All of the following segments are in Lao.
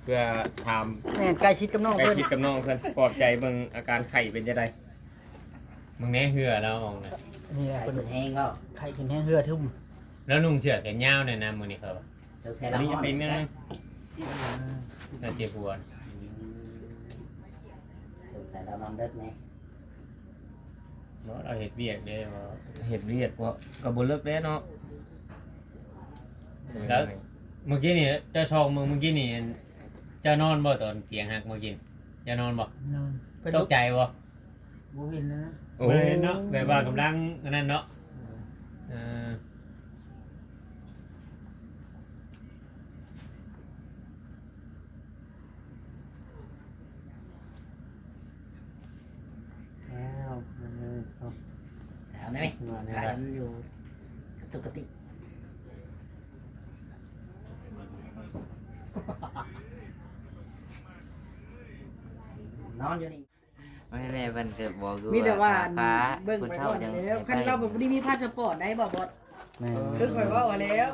ເພື່ອຖາມ ແມ່ນ ໃກ້ຊິດກັບນ້ອງ ໃກ້ຊິດກັບນ້ອງເພິ່ນ ປອບໃຈເບິ່ງອາການໄຂ້ເປັນຈັ່ງໃດ. ເບິ່ງແດ່ເຫື່ອລາວອອກນະ ນີ້ແຫຼະ ໄຂ້ຂຶ້ນແຮງເນາະ ໄຂ້ຂຶ້ນແຮງ ເຫື່ອທຸ່ມ. ລາວນຸ່ງເສື້ອແຂນຍາວແດ່ນະມື້ນີ້ ເຂົາວ່າ ສົງໄສລາວ ນີ້ຈະເປັນຫຍັງ ໜ້າເຈັບຫົວ. ອືມ ສົງໄສລາວນອນເດິກແດ່. ບໍ່ ລາວເຮັດວຽກເດ້. ເຮັດວຽກເນາະ ກໍບໍ່ເລິກແດ່ເນາະ. ແລ້ວມື້ກີ້ນີ້ເຈົ້າຊອກເບິ່ງ ມື້ກີ້ນີ້ເຈົ້ານອນບໍ່ ຕອນຕຽງຫັກມື້ກີ້ ເຈົ້ານອນບໍ່? ນອນ. ຕົກໃຈບໍ່? ບໍ່ເຫັນນະ. ໂອ້ ບໍ່ເຫັນເນາະ ແບບວ່າກຳລັງອັນນັ້ນເນາະ. ເອີ ອ້າວ ເອີ ເອົາ ຖາມໄດ້ໄໝ? ວ່າແນວໃດ? ຖາມຢູ່ ກະຕຸກກະຕິກ ນອນຢູ່ນີ້. ແມ່ນແຫຼະ ເພິ່ນກໍບອກຢູ່ ມີແຕ່ວ່າ ວ່າ ຖ້າ ຖ້າເບິ່ງໄປກ່ອນແລ້ວ ເພິ່ນເຊົ່າຈັ່ງໃຫ້ໄປ ຄັນລາວບໍ່ໄດ້ມີພາສະປອດໄດ້ບໍ່ ບອດ? ແມ່ນ ຄືຂ້ອຍເວົ້າຫັ້ນແລ້ວ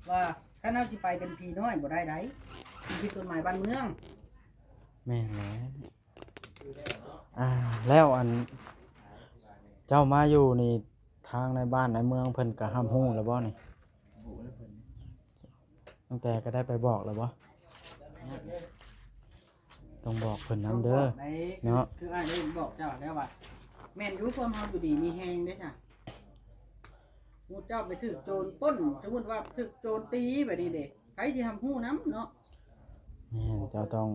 ວ່າຄັນເຮົາຊິໄປເປັນຜີນ້ອຍບໍ່ໄດ້ໃດ ມັນຜິດກົດໝາຍບ້ານເມືອງ. ແມ່ນແຫຼະ. ອ່າ ແລ້ວອັນເຈົ້າມາຢູ່ນີ້ ທາງໃນບ້ານໃນເມືອງເພິ່ນກໍຮັບຮູ້ແລ້ວບໍ່ນີ້? ຕັ້ງແຕ່ກໍໄດ້ໄປບອກແລ້ວບໍ່? ຕ້ອງບອກເພິ່ນນຳເດີ ຕ້ອງບອກໄດ້ ເນາະ ຄືອ້າຍໄດ້ບອກເຈົ້າແລ້ວວ່າ ແມ່ນຢູ່ ພວກເຮົາຢູ່ດີມີແຮງເດ້ ຖ້າໝູ່ເຈົ້າໄປຖືກໂຈນປຸ້ນ ສົມມຸດວ່າຖືກໂຈນຕີແບບນີ້ເດ້ ໃຜຊິຮັບຮູ້ນຳເນາະ? ແມ່ນ ເຈົ້າຕ້ອງ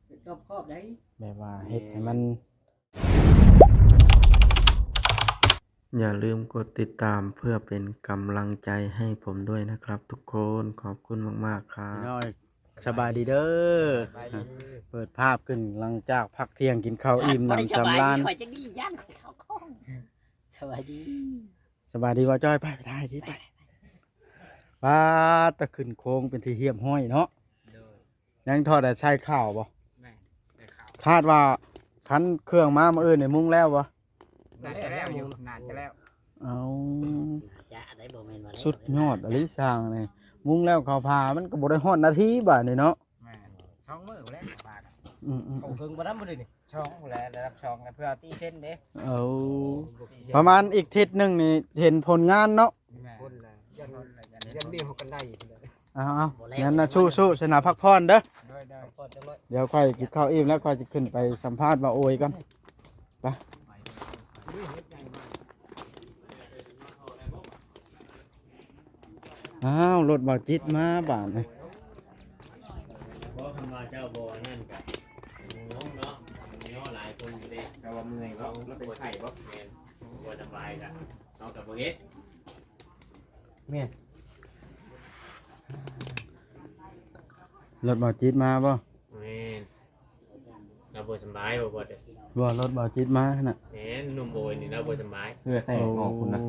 ເປັນຮອບຄອບໄດ໋ ແບບວ່າເຮັດໃຫ້ມັນ ຢ່າລືມກົດຕິດຕາມເພື່ອເປັນກຳລັງໃຈໃຫ້ຜົມດ້ວຍນະຄັບທຸກຄົນ. ຂອບຄຸນມາກໆ ຄັບ. ພີ່ນ້ອງ ສະບາຍດີເດີ ສະບາຍດີ. ເປີດພາບຂຶ້ນຫຼັງຈາກພັກທ່ຽງກິນເຂົ້າອີ່ມໜຳສຳລານ. ຂ້ອຍຈະດີຢ້ານຂ້ອຍເຂົ້າຂອງ. ສະບາຍດີ ສະບາຍດີບໍ່ຈ້ອຍ? ໄປ ໄປຖ່າຍທີ່ໄປ. ປາດ ຕະຂຶ້ນໂຄງເປັນທີ່ຮຽບຮ້ອຍເນາະ. ໂດຍ. ຍັງທໍ່ໄດ້ໃສ່ຂາວບໍ່? ແມ່ນ ໃສ່ຂາວ. ຄາດວ່າຄັນເຄື່ອງມາມື້ອື່ນນີ້ມຸງແລ້ວບໍ່? ໜ້າຈະແລ້ວຢູ່ ໜ້າຈະແລ້ວ. ເອົ້າ ໜ້າຈະໄດ້ ບໍ່ແມ່ນວ່າແລ້ວ. ສຸດຍອດອີ່ຫຼີຊ່າງນີ້ ມຸງແລ້ວເຂົ້າຜ້າ ມັນກໍບໍ່ໄດ້ຮອດນາທີບາດນີ້ເນາະ. ແມ່ນ ສອງມື້ແລ້ວບາດ. ອືມໆໆ ເຂົ້າເຄິ່ງບໍ່ນຳບໍ່ໄດ້ນີ້ ສອງພຸ້ນແຫຼະ ລະດັບສອງ ເພື່ອຕີເຊັນເດ້. ເອົ້າ ປະມານອີກທິດໜຶ່ງນີ້ເຫັນຜົນງານເນາະ. ແມ່ນ ພຸ້ນແຫຼະ ຢ້ານ ຢ້ານມີຫົວກັນໄດ. ເອົາໆ ບໍ່ແລ້ວ ນັ້ນນະ ສູ້ໆ ຊະນະ ພັກຜ່ອນເດີ. ໂດຍໆ ດຽວຂ້ອຍກິນເຂົ້າອີ່ມແລ້ວ ຂ້ອຍຊິຂຶ້ນໄປສຳພາດບ່າວໂອຍກ່ອນ. ໄປ ອ້າວ ລົດບ່າວຈິດມາບາດນີ້. ບໍ່ ຄັນວ່າເຈົ້າບໍ່ອັນນັ້ນກະ ງງເນາະ ງງເນາະ ຫຼາຍຄົນຢູ່ເດ້. ແຕ່ວ່າເມື່ອຍບໍ່? ລາວເປັນໄຂ້ບໍ່? ແມ່ນ ບໍ່ສະບາຍກະ ເຮົາກະບໍ່ເຮັດ. ແມ່ນ ລົດບ່າວຈິດມາບໍ່? ແມ່ນ ລາວບໍ່ສະບາຍບໍ່ ບໍ່ໄດ້. ບໍ່ ລົດບ່າວຈິດມາຫັ້ນນະ. ແມ່ນ ໜຸ່ມໂອຍນີ້ລາວບໍ່ສະບາຍ ເຫື່ອແຕກອອກພຸ້ນນະ.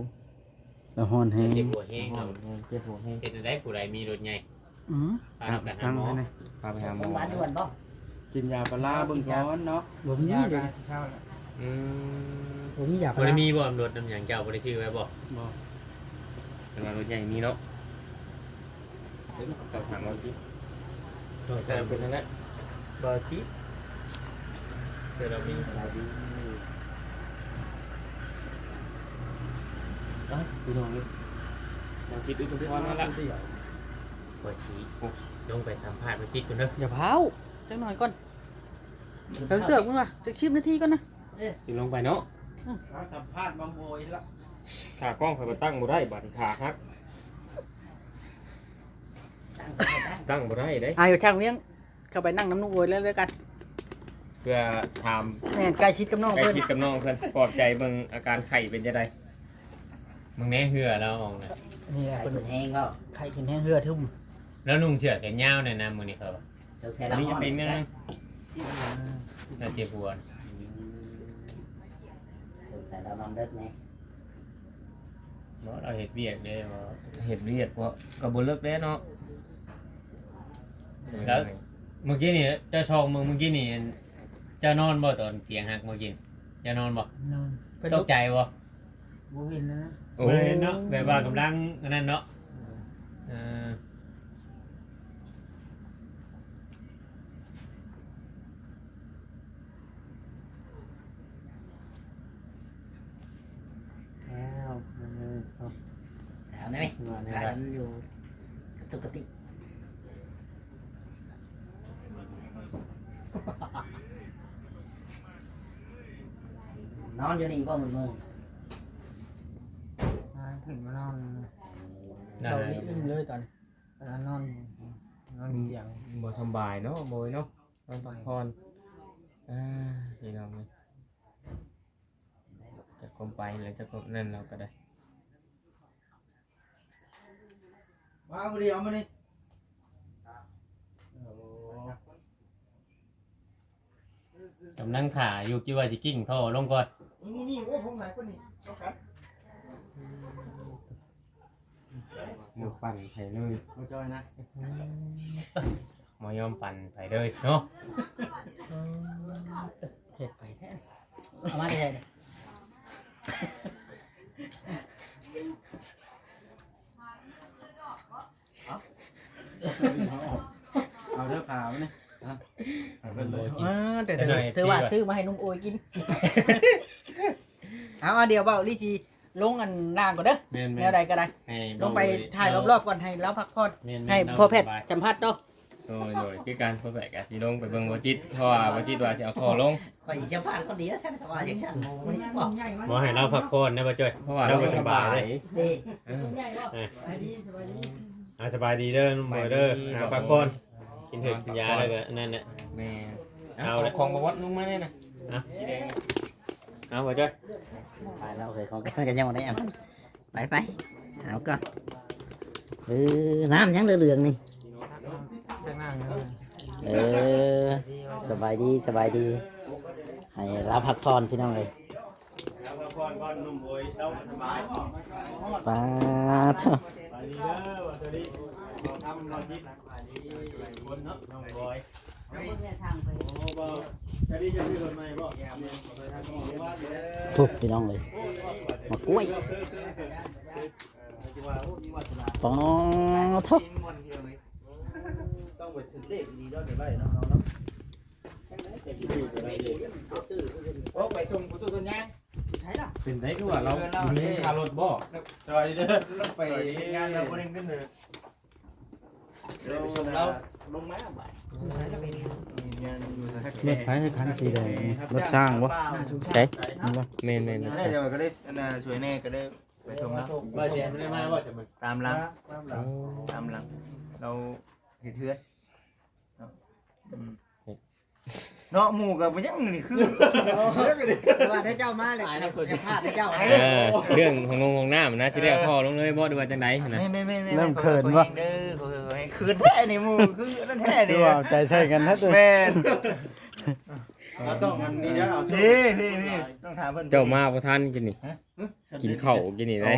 ໂອ້ ລາວຮ້ອນແຮງ ເຈັບຫົວແຮງ ຮ້ອນແຮງ ເຈັບຫົວແຮງ. ເຮັດຈັ່ງໃດ ຜູ້ໃດມີລົດໃຫຍ່? ອືມ ພານ້ອງໄປຫາໝໍ ພາໄປຫາໝໍ. ໂຮງບານດ່ວນບໍ່? ກິນຢາປາລາເບິ່ງກ່ອນເນາະ. ບໍ່ມີເດ. ອືມ ບໍ່ມີຢາປາລາ. ບໍ່ໄດ້ມີບໍ່? ລົດນຳຫຍັງ ເຈົ້າບໍ່ໄດ້ຊື້ໄວ້ບໍ່? ບໍ່. ແຕ່ວ່າລົດໃຫຍ່ມີເນາະ. ເຈົ້າຖາມເອົາຈິ ເຈົ້າເປັນຈັ່ງໃດ ບ່າວຈິດ? ເຈົ້າມີ ສະບາຍດີ. ໄປ ພີ່ນ້ອງເອີຍ ບ່າວຈິດອຸດມພອນມາລະ. ຂ້ອຍຊິລົງໄປສຳພາດບ່າວຈິດກ່ອນເດີ. ຢ່າພ້າວ ຈັກໜ້ອຍກ່ອນ. ເຖິງເຕີບພຸ້ນວ່າ ຈັກສິບນາທີກ່ອນນະ. ຊິລົງໄປເນາະ. ອືມ ມາສຳພາດບ່າວໂອຍລະ. ຂາກ້ອງຂ້ອຍກໍຕັ້ງບໍ່ໄດ້ ບາດນີ້ຂາຫັກ ຕັ້ງບໍ່ໄດ້ເດ້. ອາ ຢູ່ທາງວຽງ ເຂົ້າໄປນັ່ງນຳໜຸ່ມໂອຍເລີຍ ເລີຍກັນ ເພື່ອຖາມ ແມ່ນ ໃກ້ຊິດກັບນ້ອງ ໃກ້ຊິດກັບນ້ອງເພິ່ນ ປອບໃຈເບິ່ງອາການໄຂ້ເປັນຈັ່ງໃດ. ເບິ່ງແດ່ເຫື່ອລາວອອກນະ. ນີ້ແຫຼະ ໄຂ້ຂຶ້ນແຮງເນາະ ໄຂ້ຂຶ້ນແຮງ ເຫື່ອທຸ່ມ. ລາວນຸ່ງເສື້ອແຂນຍາວແດ່ນະມື້ນີ້ ເຂົາວ່າ ສົງໄສລາວ ອັນນີ້ຈະເປັນຫຍັງ ໜ້າເຈັບຫົວ. ອືມ ສົງໄສລາວນອນເດິກແດ່. ບໍ່ ລາວເຮັດວຽກເດ້. ບໍ່ ເຮັດວຽກກໍ ກໍບໍ່ເລິກແດ່ເນາະ. ແລ້ວມື້ກີ້ນີ້ເຈົ້າຊອກເບິ່ງ ມື້ກີ້ນີ້ເຈົ້ານອນບໍ່ ຕອນຕຽງຫັກມື້ກີ້ ເຈົ້ານອນບໍ່? ນອນ. ຕົກໃຈບໍ່? ບໍ່ເຫັນນະ. ໂອ້ ບໍ່ເຫັນເນາະ ແບບວ່າກຳລັງອັນນັ້ນເນາະ. ເອີ ເອີ. ນອນຢູ່ນີ້ບໍ່ມື້ໆ ອ່າ ຂຶ້ນມານອນ ນອນນີ້ອີ່ມເລີຍຕອນນີ້ ນອນ ນອນຕຽງ ບໍ່ສຳບາຍເນາະ ບໍ່ເນາະ ນອນພັກຜ່ອນ ອ່າ ພີ່ນ້ອງເອີຍ ຈັກຄວາມໄປແລ້ວ ຈັກຄວາມນັ້ນລາວກໍໄດ້ ມາຜູ້ດຽວມານີ້ ໂອ້ ກຳລັງຖ້າຢູ່ ຄິດວ່າຊິກິ້ງທໍ່ລົງກ່ອນ ນີ້ໆ ໂອ້ ຜົມຫຼາຍຄົນນີ້ ຕ້ອງການ ບໍ່ປັ່ນໃຜເລີຍ ບໍ່ຈ່ອຍນະ ບໍ່ຍອມປັ່ນໃຜເລີຍເນາະ ເຮັດໄປແທ້ ເອົາມາແທ້ ເອົາເດີ ພາມານີ້ ອ່າ ແຕ່ຖື ຖືວ່າຊື້ມາໃຫ້ໜຸ່ມໂອຍກິນ ເອົາ ດຽວເບົາລີຊິລົງອັນລ່າງກ່ອນເດີ ແມ່ນໆ ແນວໃດກໍໄດ້ ລົງໄປຖ່າຍລອບໆກ່ອນ ໃຫ້ລາວພັກຜ່ອນ ແມ່ນໆ ໃຫ້ພໍ່ແພດສຳພາດຕໍ່ ໂດຍໆ ຄືກັນ ພໍ່ແພດກໍຊິລົງໄປເບິ່ງບໍ່ຈິດ ເພາະວ່າບໍ່ຈິດວ່າຊິເອົາທໍ່ລົງ ຂ້ອຍຊິສຳພາດຄົນດຽວຊັ້ນ ກໍວ່າຈັ່ງຊັ້ນ ໝູນີ້ບໍ່ ບໍ່ໃຫ້ລາວພັກຜ່ອນນະ ບໍ່ຈ້ອຍ ເພາະວ່າລາວບໍ່ສະບາຍເດ້ ເອີ ອ່າ ສະບາຍດີເດີ ໜຸ່ມໂອຍເດີ ອ່າ ພັກຜ່ອນ ກິນເຫັດກິນຢາແລ້ວກໍອັນນັ້ນແຫຼະ ແມ່ນ ເອົາລະ ຂອງບໍ່ວັດລົງມາແດ່ນະ ອ່ະ ສີແດງ ເອົາບໍ່ຈ້ອຍ ໄປແລ້ວເອີຍ ຂອງກັນກໍຍັງບໍ່ໄດ້ເອົາ ໄປໆ ເອົາກ່ອນ ເອີ ນ້ຳຫຍັງເຫຼືອງໆນີ້ ເອີ ສະບາຍດີ ສະບາຍດີ ໃຫ້ລາວພັກຜ່ອນພີ່ນ້ອງເອີຍ ລາວພັກຜ່ອນກ່ອນ ໜຸ່ມໂອຍ ເຈົ້າສະບາຍ ປາດໂທ້ ສະບາຍດີເດີ ສະບາຍດີ ເອົາທຳເອົາຈິດ ຄົນເນາະ ນ້ອງບອຍ ພຸ້ນ ພີ່ນ້ອງເອີຍ ໝາກກ້ວຍ ປາດໂທ້ ຕ້ອງໄປຖືກເລກດີເນາະ ໄດ້ເນາະ ເຮົາເນາະ ໂອ້ ໄປສົ່ງປະຕູຕົ້ນຍາງ ເປັນໄດ້ຄືວ່າລາວມີຄ່າລົດບໍ່? ສະບາຍດີເດີ ໄປເຮັດງານລາວບໍ່ໄດ້ເງິນເດີ ເດີ ໄປສົ່ງລາວ ລົງມາບາດ ລົດໃຜຄັນສີແດງນີ້? ລົດຊ້າງບໍ່? ໃສ? ແມ່ນບໍ່? ແມ່ນໆ ແຕ່ວ່າກໍໄດ້ ອັນນ່າ ຊ່ວຍແດ່ ກໍໄດ້ໄປສົ່ງລາວ ບໍ່ແຊນບໍ່ໄດ້ມາບໍ່? ຕາມຫຼັງ ຕາມຫຼັງ ໂອ້ ຕາມຫຼັງ ລາວເຮັດເຮືອນເນາະ ອືມ ເນາະ ໝູ່ກໍບໍ່ຍັງນີ້ຄື ແຕ່ວ່າໄດ້ເຈົ້າມາແລ້ວ ພາດໄດ້ເຈົ້າ ເອີ ເລື່ອງຂອງນ້ຳ ຂອງນ້ຳນະ ຊິໄດ້ເອົາທໍ່ລົງເລີຍບໍ່ ຫຼືວ່າຈັ່ງໃດຫັ້ນນະ? ແມ່ນໆໆ ເລີ່ມເຂີນບໍ່? ເດີ ເຂີນແທ້ນີ້ໝູ່ ຄືນັ້ນແທ້ນີ້ ຄືວ່າເອົາໃຈໃສ່ກັນແທ້ ແມ່ນ ເຮົາຕ້ອງອັນນີ້ເດີ ເອົາ ພີ່ໆໆ ຕ້ອງຖາມເພິ່ນ ເຈົ້າມາບໍ່ທັນກິນນີ້ ກິນເຂົ້າກິນນີ້ໄດ໋ ໂອ້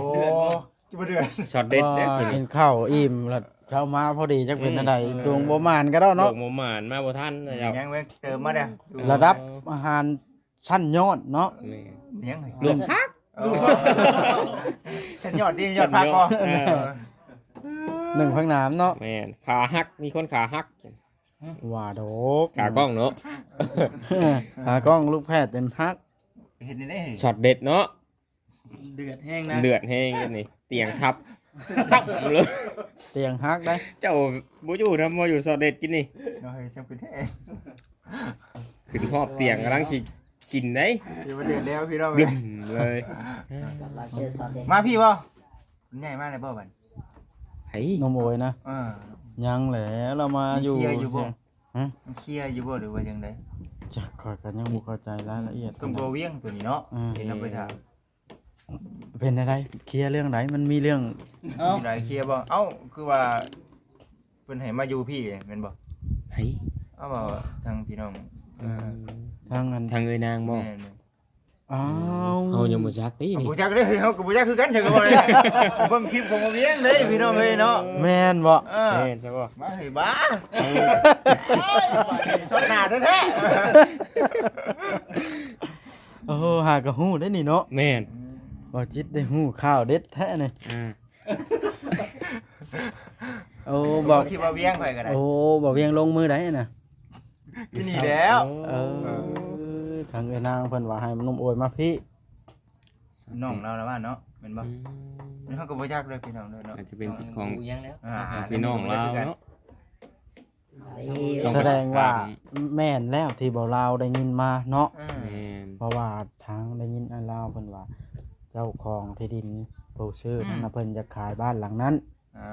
ຊິບໍ່ເດືອດ ຊັອດເດັດເດ້ ກິນເຂົ້າອີ່ມແລ້ວ ເຊົ້າມາພໍດີ ຈັກເປັນແນວໃດ ອືມ ດວງບໍ່ໝານກໍດອກເນາະ ດວງບໍ່ໝານ ມາບໍ່ທັນ ຍັງໄປເຕີມມາແດ່ ລະດັບອາຫານຊັ້ນຍອດເນາະ ແມ່ນ ຍັງ ລວມຜັກ ຊັ້ນຍອດຕິ ຍອດຜັກບໍ່ ເອີ ໜຶ່ງຜັກໜາມເນາະ ແມ່ນ ຂາຫັກ ມີຄົນຂາຫັກ ວ່າດອກ ຂາກ້ອງເນາະ ຂາກ້ອງລູກແພດຈົນຫັກ ເຮັດແນວໃດ ຊັອດເດັດເນາະ ເດືອດແຮງນະ ເດືອດແຮງນີ້ ຕຽງທັບ ທັບເລີຍ ຕຽງຫັກໄດ໋ ເຈົ້າບໍ່ຢູ່ນຳ ບໍ່ຢູ່ ຊັອດເດັດກິນນີ້ ເນາະ ເຮີ້ຍ ແຊບຂຶ້ນແທ້ ຂຶ້ນຮອບຕຽງກຳລັງຊິກິນໄດ໋ ຊິມາເດືອດແລ້ວພີ່ນ້ອງເອີຍ ເລີຍ ມາພີ້ບໍ່? ໃຫຍ່ມາແລ້ວບໍ່ບັດ? ໃຜ? ນ້ອງໂອຍນະ ເອີ ຍັງແຫຼະ ລາວມາຢູ່ ມັນເຄຍຢູ່ບໍ່? ຮະ? ມັນເຄຍຢູ່ບໍ່ ຫຼືວ່າຈັ່ງໃດ? ຈັກ ຂ້ອຍກໍຍັງບໍ່ເຂົ້າໃຈລາຍລະອຽດ ຕ້ອງບໍ່ວຽງຕົວນີ້ເນາະ ອືມ ເຫັນນຳໄປຖ້າ ເປັນແນວໃດ? ເຄຍເລື່ອງໃດ? ມັນມີເລື່ອງ ເອົ້າ ມີຫຼາຍເຄຍບໍ່? ເອົ້າ ຄືວ່າເພິ່ນໃຫ້ມາຢູ່ພີ້ແມ່ນບໍ່? ໃຜ? ເອົາ ວ່າທາງພີ່ນ້ອງ ອືມ ເອີ ທາງອັນ ທາງເອື້ອຍນາງບໍ່? ແມ່ນໆ ອ້າວ ເຮົາຍັງບໍ່ຈັກຕິນີ້ ບໍ່ຈັກເດ້ ເຮົາກໍບໍ່ຈັກຄືກັນ ເຊິ່ງກໍບໍ່ໄດ້ເບິ່ງຄລິບຂອງບ່າວວຽງເດ້ພີ່ນ້ອງເອີຍເນາະ ແມ່ນບໍ່? ເອີ ແມ່ນຊະບໍ່? ມາໃຫ້ບ້າ ເອີ ຊອກໜ້າແທ້ໆ ໂອ້ ຫາກໍຮູ້ໄດ້ນີ້ເນາະ ແມ່ນ ບໍ່ຈິດໄດ້ຮູ້ຂ່າວເດັດແທ້ນີ້ ອ່າ ໂອ້ ບໍ່ ຄິດວ່າວຽງຂ້ອຍກໍໄດ້ ໂອ້ ບໍ່ວຽງລົງມື້ໃດນະ? ຢູ່ນີ້ແຫຼ້ວ ເອີ ທາງເອື້ອຍນາງເພິ່ນວ່າໃຫ້ໜຸ່ມໂອຍມາພີ້ ນ້ອງລາວລະວ່າເນາະ ແມ່ນບໍ່? ອືມ ເຮົາກໍບໍ່ຈັກເດີພີ່ນ້ອງເດີເນາະ ອາດຈະເປັນຂອງ ຂອງພີ່ນ້ອງລາວເນາະ ສະແດງວ່າແມ່ນແລ້ວທີ່ບ່າວລາວໄດ້ຍິນມາເນາະ ເອີ ແມ່ນ ພາະວ່າທາງໄດ້ຍິນອ້າຍລາວເພິ່ນວ່າ ເຈົ້າຂອງທີ່ດິນຜູ້ຊື້ນັ້ນນະ ອືມ ເພິ່ນຢາກຂາຍບ້ານຫຼັງນັ້ນ. ອ່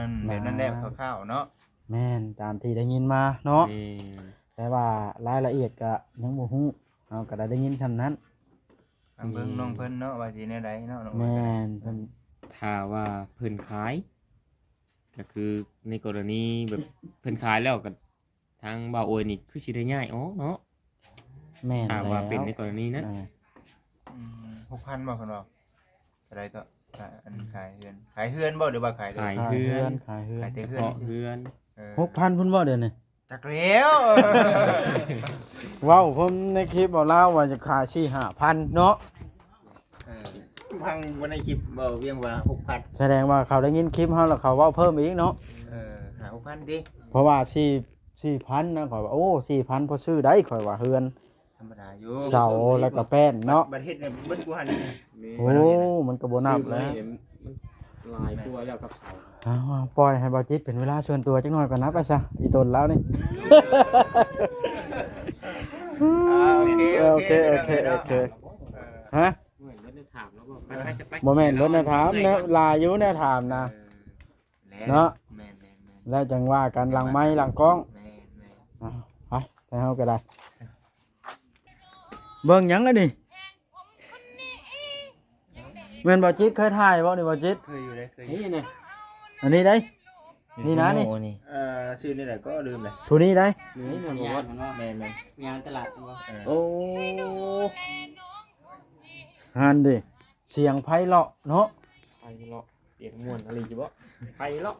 າ ແບບນັ້ນແຫຼະ ນະ ຄ່າວໆເນາະ. ແມ່ນ ຕາມທີ່ໄດ້ຍິນມາເນາະ. ແມ່ນ ແຕ່ວ່າລາຍລະອຽດກະຍັງບໍ່ຮູ້ ເຮົາກະໄດ້ ໄດ້ຍິນຊ່ຳນັ້ນ. ທາງເບິ່ງ ແມ່ນ ນ້ອງເພິ່ນເນາະ ວ່າຊິແນວໃດເນາະ. ແມ່ນ ເພິ່ນ ຖ້າວ່າເພິ່ນຂາຍ ກໍຄືໃນກໍລະນີແບບເພິ່ນຂາຍແລ້ວກໍ ທາງບ່າວໂອຍນີ້ຄືຊິໄດ້ຍ້າຍອອກເນາະ. ແມ່ນ ຖ້າວ່າເປັນໃນກໍລະນີນັ້ນ. ເອີ ອືມ ຫົກພັນບໍ່ ເພິ່ນເວົ້າ? ເທົ່າໃດກໍ ຂາຍ ອັນ ຂາຍເຮືອນ ຂາຍເຮືອນບໍ່ ຫຼືວ່າຂາຍ ຂາຍເຮືອນ ຂາຍເຮືອນ ຂາຍແຕ່ເຮືອນ ສະເພາະເຮືອນ. ເອີ ຫົກພັນພຸ້ນບໍ່ດຽວນີ້? ຈັກແລ້ວ ເວົ້າເພິ່ນໃນຄລິບເວົ້າລາວວ່າຈະຂາຍສີ່ຫ້າພັນເນາະ. ເອີ ຟັງບໍ່ໃນຄລິບເວົ້າວຽງວ່າຫົກພັນ ສະແດງວ່າເຂົາໄດ້ຍິນຄລິບເຮົາແລ້ວເຂົາເວົ້າເພີ່ມອີກເນາະ. ເອີ ຫ້າຫົກພັນຕິ ເພາະວ່າສີ່ ສີ່ພັນນະ ຂ້ອຍວ່າ ໂອ້ ສີ່ພັນພໍຊື້ໄດ້ ຂ້ອຍວ່າເຮືອນ ທຳມະດາຢູ່ ເສົາແລ້ວກໍແປ້ນເນາະ ບັດເຮັດເບິດກູຫັ້ນ. ໂອ້ ມັນກໍບໍ່ນັບແລ້ວ ມັນຫຼາຍກວ່າແລ້ວກັບເສົາ. ເອົາ ເອົາ ປ່ອຍໃຫ້ບ່າວຈິດເປັນເວລາສ່ວນຕົວຈັກໜ່ອຍກ່ອນນະ ໄປຊະ ອີ່ຕົນລາວນີ້. ອ່າ ໂອເຄ ໂອເຄ ໂອເຄ ໂອເຄ ຮະ? ບໍ່ແມ່ນເບິດແນວຖາມເນາະ ຫຼາຍຢູ່ແນວຖາມນະ ເອີ ເນາະ. ແມ່ນໆໆ ແລ້ວຈັ່ງວ່າກັນຫຼັງໄມ ຫຼັງກ້ອງ. ແມ່ນໆ ເອົາ ໄປ ໄປເຮົາກໍໄດ້. ເບິ່ງຫຍັງອັນນີ້? ແມ່ນບໍ່ຈິດ ເຄີຍຖ່າຍບໍ່ນີ້ ບໍ່ຈິດ? ເຄີຍຢູ່ເດ້ ເຄີຍຢູ່. ອັນນີ້ເດ້ ນີ້ນະນີ້. ເອີ ຊື່ແນວໃດກໍລືມເລີຍ ຜູ້ນີ້ໄດ໋. ນີ້ນະ ແມ່ນໆ ຍ່າງຕະຫຼາດ. ເອີ ໂອ້ ຫັ້ນເດ້ ສຽງໄພເລາະເນາະ ໄພເລາະ ສຽງມ່ວນອີ່ຫຼີຢູ່ບໍ່ ໄພເລາະ.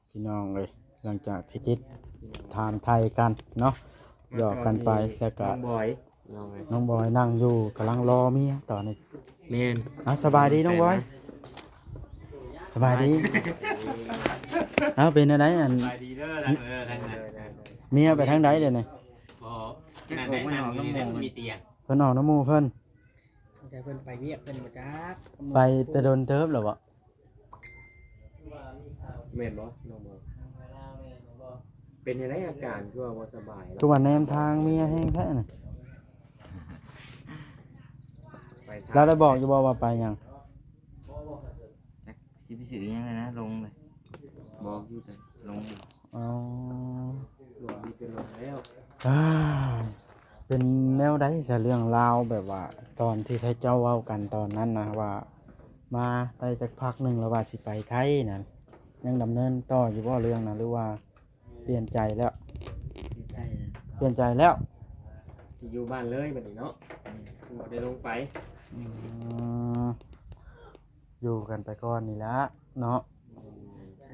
ພີ່ນ້ອງເອີຍ ຫຼັງຈາກທີ່ຈິດຖາມໄຖ່ກັນເນາະ ຫຍອກກັນໄປ ແລ້ວກະນ້ອງບອຍ ນ້ອງບອຍນັ່ງຢູ່ ກຳລັງລໍເມຍຕອນນີ້. ແມ່ນ ເອົາ ສະບາຍດີນ້ອງບອຍ ສະບາຍດີ. ເອົາ ເປັນແນວໃດ ອັນ ສະບາຍດີເດີ ເມຍໄປທາງໃດດຽວນີ້? ບໍ່ ນັ້ນໄດ໋ ທາງນີ້ມີຕຽງ ເພິ່ນອອກນຳໝູ່ເພິ່ນ. ສົງໄສເພິ່ນໄປວຽກເພິ່ນບໍ່ຈັກ ໄປແຕ່ດົນເຕີບແລ້ວບໍ່? ແມ່ນບໍ່ນ້ອງບອຍ? ເປັນຈັ່ງໃດອາການຄືວ່າບໍ່ສະບາຍ? ຄືວ່າແນມທາງເມຍແຮງແທ້ນະ. ລາວໄດ້ບອກຢູ່ບໍ່ວ່າໄປຫຍັງ? ຈັກຊິໄປຊື້ອີ່ຫຍັງນະ ລົງເລີຍ ບອກຢູ່ແຕ່ລົງ. ອໍ ລົງນີ້ເປັນລົງແລ້ວ. ເປັນແນວໃດຊະເລື່ອງລາວ ແບບວ່າຕອນທີ່ເຈົ້າເວົ້າກັນຕອນນັ້ນນະ ວ່າມາໄດ້ຈັກພັກໜຶ່ງແລ້ວວ່າຊິໄປໄທນັ້ນ ຍັງດຳເນີນຕໍ່ຢູ່ບໍ່ເລື່ອງນັ້ນ ຫຼືວ່າປ່ຽນໃຈແລ້ວ? ປ່ຽນໃຈແລ້ວ ປ່ຽນໃຈແລ້ວ ຊິຢູ່ບ້ານເລີຍບັດນີ້ເນາະ ບໍ່ໄດ້ລົງໄປ. ອືມ ຢູ່ກັນໄປກ່ອນນີ້ລະເນາະ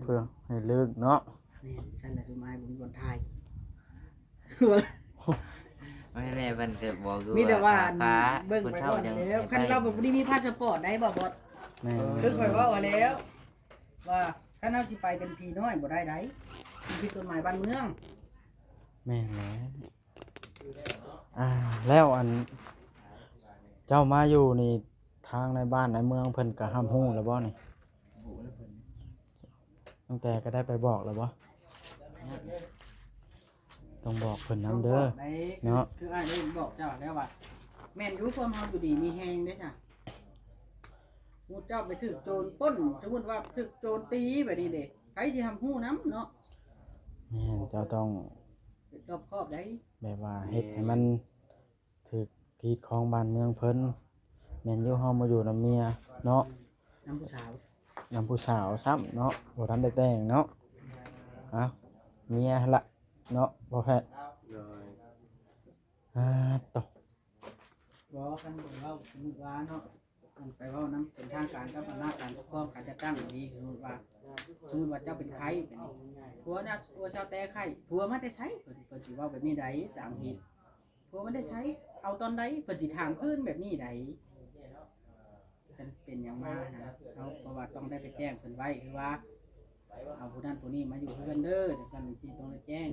ເພື່ອໃຫ້ເລີກເນາະ. ແມ່ນ ຊັ້ນລະ ສຸມາຍບໍ່ມີບ່ອນຖ່າຍ. ແມ່ນແຫຼະ ເພິ່ນກໍບອກຢູ່ ມີແຕ່ວ່າ ວ່າ ເບິ່ງໄປກ່ອນແລ້ວ ຄັນລາວບໍ່ໄດ້ມີພາສະປອດໄດ້ບໍ່ບອດ. ແມ່ນ ຄືຂ້ອຍເວົ້າຫັ້ນແລ້ວ ວ່າຄັນເຮົາຊິໄປເປັນຜີນ້ອຍບໍ່ໄດ້ໃດ໋ ມັນຜິດກົດໝາຍບ້ານເມືອງ. ແມ່ນແຫຼະ. ອ່າ ແລ້ວອັນ ເຈົ້າມາຢູ່ນີ້ ທາງໃນບ້ານໃນເມືອງເພິ່ນກໍຮັບຮູ້ແລ້ວບໍ່ນີ້? ຕັ້ງແຕ່ກໍໄດ້ໄປບອກແລ້ວບໍ່? ຕ້ອງບອກເພິ່ນນຳເດີເນາະ. ຄືອ້າຍໄດ້ບອກເຈົ້າແລ້ວວ່າ ແມ່ນຢູ່ ຄວາມເຮົາຢູ່ດີມີແຮງເດ້ຈ້ະ. ໝູ່ເຈົ້າໄປຖືກໂຈນປຸ້ນ ສົມມຸດວ່າຖືກໂຈນຕີແບບນີ້ເດ້ ໃຜຊິຮັບຮູ້ນຳເນາະ? ແມ່ນ ເຈົ້າຕ້ອງ ເຮັດຮອບຄອບໄດ໋ ແບບວ່າເຮັດໃຫ້ມັນຖືກທີ່ຂອງບ້ານເມືອງເພິ່ນ. ແມ່ນຢູ່ ເຮົາມາຢູ່ນຳເມຍເນາະ ນຳຜູ້ສາວ ນຳຜູ້ສາວຊ້ຳເນາະ ບໍ່ທັນໄດ້ແຕ່ງເນາະ. ເອົ້າ ເມຍຫັ້ນລະເນາະ ບໍ່ແພ້ ໂດຍ. ອ່າ ໂຕ ບໍ່ ຄັນເວົ້າສົມມຸດວ່າເນາະ ອັນໄປເວົ້ານຳເປັນທາງການກັບອຳນາດການປົກຄອງ ການຈັດຕັ້ງນີ້ ສົມມຸດວ່າ ສົມມຸດວ່າເຈົ້າເປັນໄຂ້ ເປັນ ຜົວນະ ຜົວຊາວແຕ້ໄຂ້ ຜົວມາແຕ່ໃສ? ເພິ່ນ ເພິ່ນຊິເວົ້າແບບນີ້ໃດ໋ ຕາມເຫດ ຜົວມາແຕ່ໃສ? ເອົາຕອນໃດ? ເພິ່ນຊິຖາມຄືນແບບນີ້ໃດ໋. ເປັນ ເປັນຫຍັງມາຫາເຮົາ ເພາະວ່າຕ້ອງໄດ້ໄປແຈ້ງເພິ່ນໄວ້ ຄືວ່າ ເອົາຜູ້ນັ້ນຜູ້ນີ້ມາຢູ່ເຮືອນເດີ ຈັ່ງຊັ້ນຈັ່ງຊີ້ ຕ້ອງໄດ້ແຈ້ງ.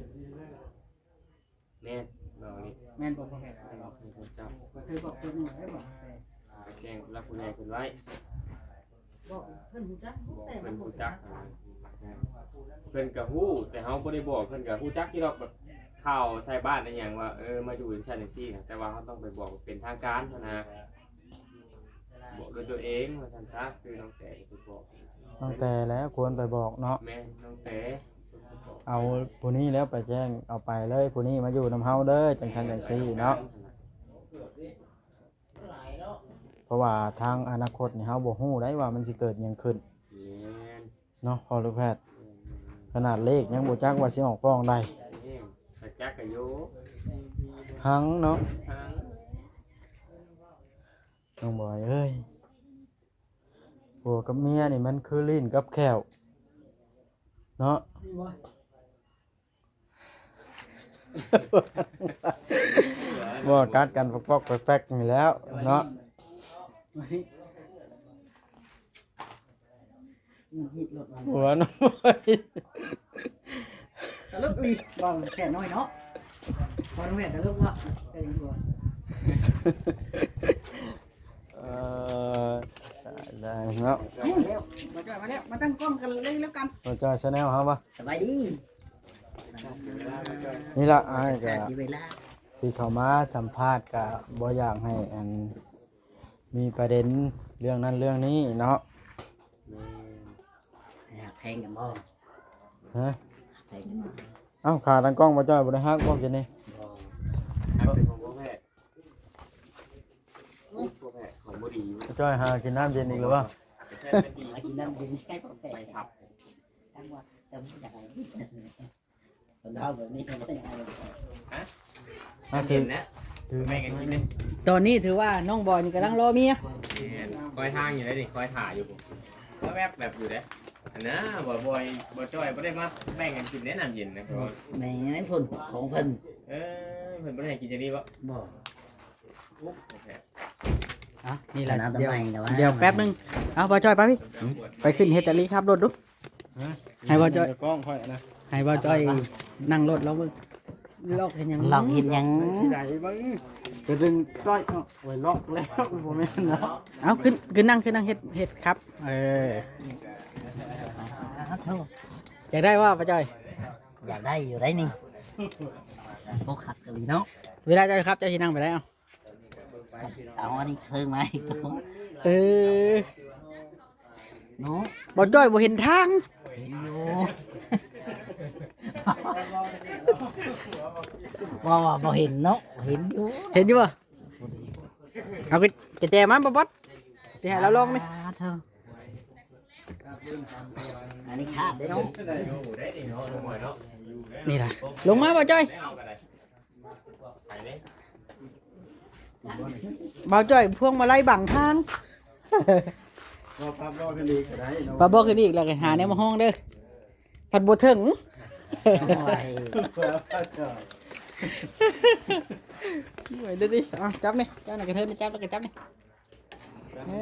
ແມ່ນ ເວົ້າອີ່ຫຼີ ແມ່ນບໍ່ພໍ່ແພດ? ແມ່ນ ເຈົ້າ ຂ້ອຍເຄີຍບອກເພິ່ນຢູ່ໄດ້ບໍ່? ໄປແຈ້ງຜູ້ຫຼັກຜູ້ໃຫຍ່ເພິ່ນໄວ້ ບອກເພິ່ນຮູ້ຈັກ ບອກເພິ່ນຮູ້ຈັກ ແມ່ນ ເພິ່ນກໍຮູ້ ແຕ່ເຮົາບໍ່ໄດ້ບອກ ເພິ່ນກໍຮູ້ຈັກຢູ່ດອກ ແບບ ຂ່າວໃສ່ບ້ານອີ່ຫຍັງວ່າ ເອີ ມາຢູ່ຈັ່ງຊັ້ນຈັ່ງຊີ້ນະ ແຕ່ວ່າເຮົາຕ້ອງໄປບອກເປັນທາງການຫັ້ນນະ ບອກດ້ວຍຕົວເອງວ່າຊັ້ນຊະ ຄືນ້ອງແຕເປັນຜູ້ບອກເອງ. ນ້ອງແຕແຫຼະຄວນໄປບອກເນາະ. ແມ່ນ ນ້ອງແຕເປັນຜູ້ບອກ. ເອົາຜູ້ນີ້ແລ້ວໄປແຈ້ງ ເອົາໄປເລີຍ ຜູ້ນີ້ມາຢູ່ນຳເຮົາເດີ ຈັ່ງຊັ້ນຈັ່ງຊີ້ເນາະ. ເພາະວ່າທາງອະນາຄົດນີ້ເຮົາບໍ່ຮູ້ໄດ໋ວ່າມັນຊິເກີດຫຍັງຂຶ້ນ. ແມ່ນ. ເນາະ ພໍ່ລູກແພດ. ແມ່ນໆໆ. ຂະໜາດເລກຍັງບໍ່ຈັກວ່າຊິອອກປ່ອງໃດ. ແມ່ນ. ແຕ່ຈັກກະຢູ່ ຫັງເນາະ ຫັງ. ນ້ອງບອຍເອີຍ ຜົວກັບເມຍນີ້ມັນຄືລີ້ນກັບແຂ້ວເນາະ. ບໍ່ກັດກັນປອກໆແປັກໆນີ້ແລ້ວເນາະ. ຫົວນ້ອຍ ຕະລຶກອີ່ ບ່າວແຂນນ້ອຍເນາະ. ບ່າວແຂນຕະລຶກວ່າ ເອີ ໄດ້ເນາະ. ມາແລ້ວ ມາຈ້ອຍມາແລ້ວ ມາຕັ້ງກ້ອງກັນເລີຍແລ້ວກັນ. ມາຈ້ອຍ Channel ເຮົາບໍ່? ສະບາຍດີ. ນີ້ລະ ອ້າຍກະທີ່ເຂົ້າມາສຳພາດກະບໍ່ຢາກໃຫ້ອັນມີປະເດັນເລື່ອງນັ້ນເລື່ອງນີ້ເນາະ. ແມ່ນ. ຮັກແພງກັນບໍ່? ຮະ? ຮັກແພງກັນບໍ່? ເອົ້າ ຂາຕັ້ງກ້ອງບໍ່ຈ້ອຍ ບໍ່ໄດ້ຮັກບໍ່ກິນນີ້? ບໍ່. ຮັກແຕ່ຂອງບໍ່ແພ້ ຂອງບໍ່ດີ. ບໍ່ຈ້ອຍຫາກິນນ້ຳເຢັນອີກແລ້ວບໍ່? ຫາກິນນ້ຳເຢັນໃຫ້ພໍ່ແພ້. ໄປຄັບ ຕັ້ງວ່າ ແຕ່ບໍ່ຢາກໃຫ້ກິນ. ຄົນເຮົາແບບນີ້ກໍບໍ່ຢາກໃຫ້. ຮະ? ມາຖື ແມ່ນແມ່ນກິນເດ້. ຕອນນີ້ຖືວ່ານ້ອງບອຍນີ້ກຳລັງລໍເມຍ. ແມ່ນ. ຄອຍທາງຢູ່ເດ້ນີ້ ຄອຍຖ້າຢູ່. ກໍແວບແວບຢູ່ເດ້. ອັນນະ ບໍ່ ບໍ່ ບໍ່ຈ້ອຍບໍ່ໄດ້ມາແບ່ງກັນກິນເດ້ນ້ຳເຢັນນະ. ແມ່ນພຸ້ນ ຂອງເພິ່ນ. ເອີ ເພິ່ນບໍ່ໄດ້ໃຫ້ກິນຈັ່ງນີ້ບໍ່? ບໍ່. ໂອ້ ໂອເຄ. ອ່ະ ນີ້ລະ ດຽວ ດຽວແປັບໜຶ່ງ. ເອົາ ບໍ່ຈ້ອຍ ໄປພີ່ ໄປຂຶ້ນເຮັດຕາລີຂັບລົດດູ. ຮະ? ໃຫ້ບໍ່ຈ້ອຍ ກ້ອງຂ້ອຍນະ ໃຫ້ບໍ່ຈ້ອຍນັ່ງລົດລອງເບິ່ງ. ລອກເຮັດຫຍັງ? ລອກເຮັດຫຍັງ? ຊິໄດ້ເບິ່ງ ກະດຶງຈ້ອຍເນາະ. ໂອ້ຍ ລອກແລ້ວ ບໍ່ແມ່ນເນາະ. ເອົາ ຂຶ້ນ ຂຶ້ນນັ່ງ ຂຶ້ນນັ່ງ ເຮັດ ເຮັດຂັບ. ເອີ ສາທຸ. ຢາກໄດ້ບໍ່ ບໍ່ຈ້ອຍ? ຢາກໄດ້ຢູ່ໄດ໋ນີ້. ໂອ້ ຄັກອີ່ຫຼີເນາະ. ເວລາເຈົ້າຂັບ ເຈົ້າຊິນັ່ງແບບໃດ? ເອົາ ເອົາອັນນີ້ເທິງມາອີກຕົວະ. ເອີ ເນາະ ບໍ່ຈ້ອຍບໍ່ເຫັນທາງ. ເຫັນຢູ່ ວ່າ ວ່າບໍ່ເຫັນເນາະ. ເຫັນຢູ່ ເຫັນຢູ່ບໍ່? ເອົາກະແຈມາບໍ່ບອດ ຊິໃຫ້ລາວລອງນີ້. ອ່າ ເທີ ອັນນີ້ຂາດເດ້ເນາະ. ນີ້ລະ ລົງມາບໍ່ຈ້ອຍ. ບ່າວຈ້ອຍພວງມາໄລບັງທາງ. ບໍ່ ປັບບໍ່ຂຶ້ນອີກກະໄດ້ເນາະ. ປັບບໍ່ຂຶ້ນອີກແລ້ວກະຫາແນວມາຮອງເດີ. ພັດບໍ່ເຖິງ. ໂອ້ຍ ໂອ້ຍ ເດີຕິ. ເອົາ ຈັບນີ້ ຈັບນີ້ ກະເທີນ ຈັບແລ້ວກະຈັບນີ້. ເອີ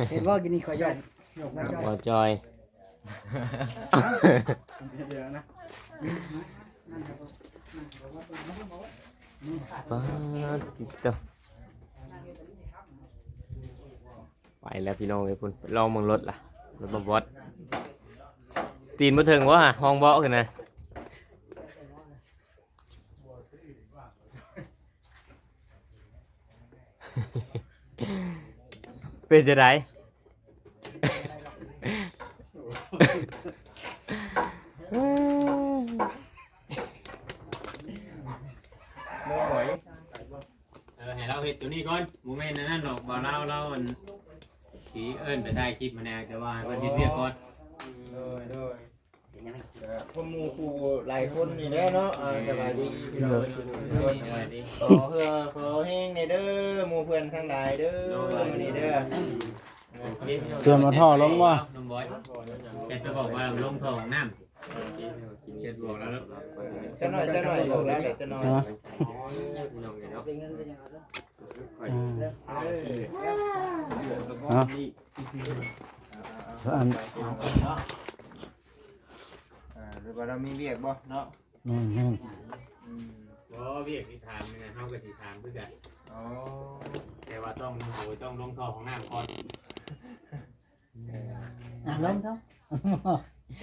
ເຫັນບໍ່ ກິນນີ້ຂ້ອຍຢອກ ຢອກ ບໍ່ຈ່ອຍ. ປາດຕິໂຕ ໄປແລ້ວພີ່ນ້ອງເອີຍ. ພຸ້ນ ໄປລອງເບິ່ງລົດລະ ລົດບໍ່ບອດ. ຕີນບໍ່ເຖິງບໍ່ຫະ ຮອງເບາະຂຶ້ນນະ. ເປັນຈັ່ງໃດ? ເອີ ໃຫ້ລາວເຮັດໂຕນີ້ກ່ອນ. ບໍ່ແມ່ນອັນນັ້ນດອກ ບ່າວລາວລາວອັນ ຊິເອີ້ນໄປຖ່າຍຄລິບຫັ້ນນະ ແຕ່ວ່າໃຫ້ເພິ່ນເຮັດວຽກກ່ອນ. ໂດຍ ໂດຍ. ເປັນຫຍັງ? ເອີ ພວກໝູ່ຄູ່ຫຼາຍຄົນນີ້ແຫຼະເນາະ. ອ່າ ສະບາຍດີພີ່ນ້ອງ ສະບາຍດີ. ຂໍເຮືອຂໍແຮງແດ່ເດີ ໝູ່ເພື່ອນທັງຫຼາຍເດີ. ໂດຍ ມື້ນີ້ເດີ. ໂອເຄ ຕຽມເອົາທໍ່ລົງບໍ່? ນ້ອງບອຍ ແຕ່ໄປບອກວ່າລົງທໍ່ຫ້ອງນ້ຳ. ໂອເຄ ເຮັດບອກແລ້ວເນາະ. ຈັກໜ້ອຍ ຈັກໜ້ອຍ ບອກແລ້ວ ຈັກໜ້ອຍ. ພີ່ນ້ອງເອີຍເນາະ. ອືມ ເອີ ເນາະ ອັນ ອ່າ ຫຼືວ່າລາວມີວຽກບໍ່ເນາະ? ແມ່ນໆ. ອືມ ບໍ່ ວຽກທີ່ຖາມນີ້ນະ ເຮົາກະຊິຖາມຄືກັນ. ອໍ ແຕ່ວ່າຕ້ອງ ໂອ້ຍ ຕ້ອງລົງທໍ່ຫ້ອງນ້ຳກ່ອນ. ອ່າ ລົງເຖາະ.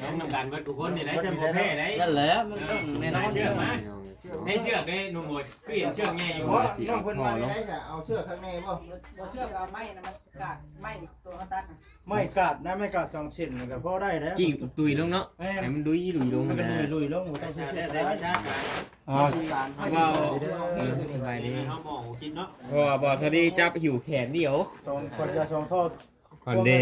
ลงนำกันเบิดทุกคนนี่แหละ จะบ่แพ้ได้ นั่นแหละ มันต้องแน่นอน เชือกมา ให้เชือกได้หนุ่มโหด คือเห็นเชือกใหญ่อยู่ น้องเพิ่นว่าได้จะเอาเชือกข้างในบ่ บ่เชือกเอาไม้นะ มันกาดไม้ตัวเขาตัดนะ ไม้กาดนะ ไม้กาดสองเส้นนี่ก็พอได้แล้ว กิ่งตุยลงเนาะ แม่น ให้มันดุยดุยลง มันก็ นะ ดุยดุยลง บ่ต้องใช้เชือก ได้ ได้วิชาการ อ่า เว้า เออ สบายดี เฮาหมอกินเนาะ เพราะว่าบ่าวสาลีจับหิ้วแขนเดียว สอง คนจะสองท่อ อันเด้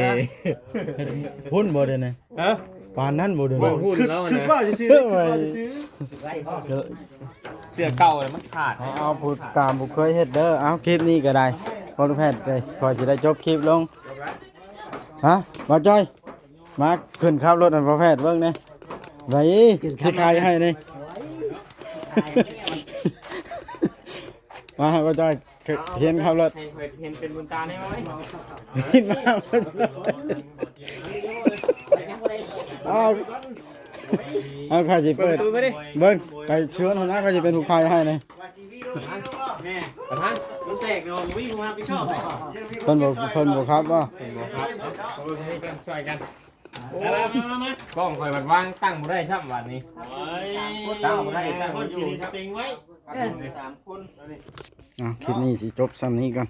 พุ้นบ่เด้นี่ ฮะ ปานนั้นบ่เด้ บ่ นี่ พุ้นแล้วนะ คือว่าซื่อๆ คือว่าซื่อๆ เสื้อเก่าเลยมันขาด เอา เอาผู้ตามผู้เคยเฮ็ดเด้อ เอาคลิปนี้ก็ได้ พอลูกแพทย์เด้ย ขอสิได้จบคลิปลง ฮะ บ่าวจ้อย มาขึ้นขับรถให้พ่อแพทย์เบิ่งแหน่ ไว้ สิขายให้นี่ มาให้บ่าวจ้อย เห็นขับรถ ให้เห็นเป็นบุญตาแน่ไหม เห็นมา เอา เอา ข้อยสิเปิด เปิดประตูไปดิ เบิ่ง ไปชวนหัวหน้า ข้อยสิเป็นผู้ขายให้นี่ แม่ ประธาน มันแตกเนาะ บ่มีผู้รับผิดชอบ เพิ่นบ่ เพิ่นบ่ขับบ่ เพิ่นบ่ขับ เนาะ ช่วยกัน มา มา มา มา กล้องข่อยบัดวางตั้งบ่ได้ซ้ำบัดนี้ โอ้ย ตั้งบ่ได้ ตั้งบ่อยู่ คนอยู่นี่เต็งไว้ เออ สามคน เอา คลิปนี้สิจบส่ำนี้ก่อน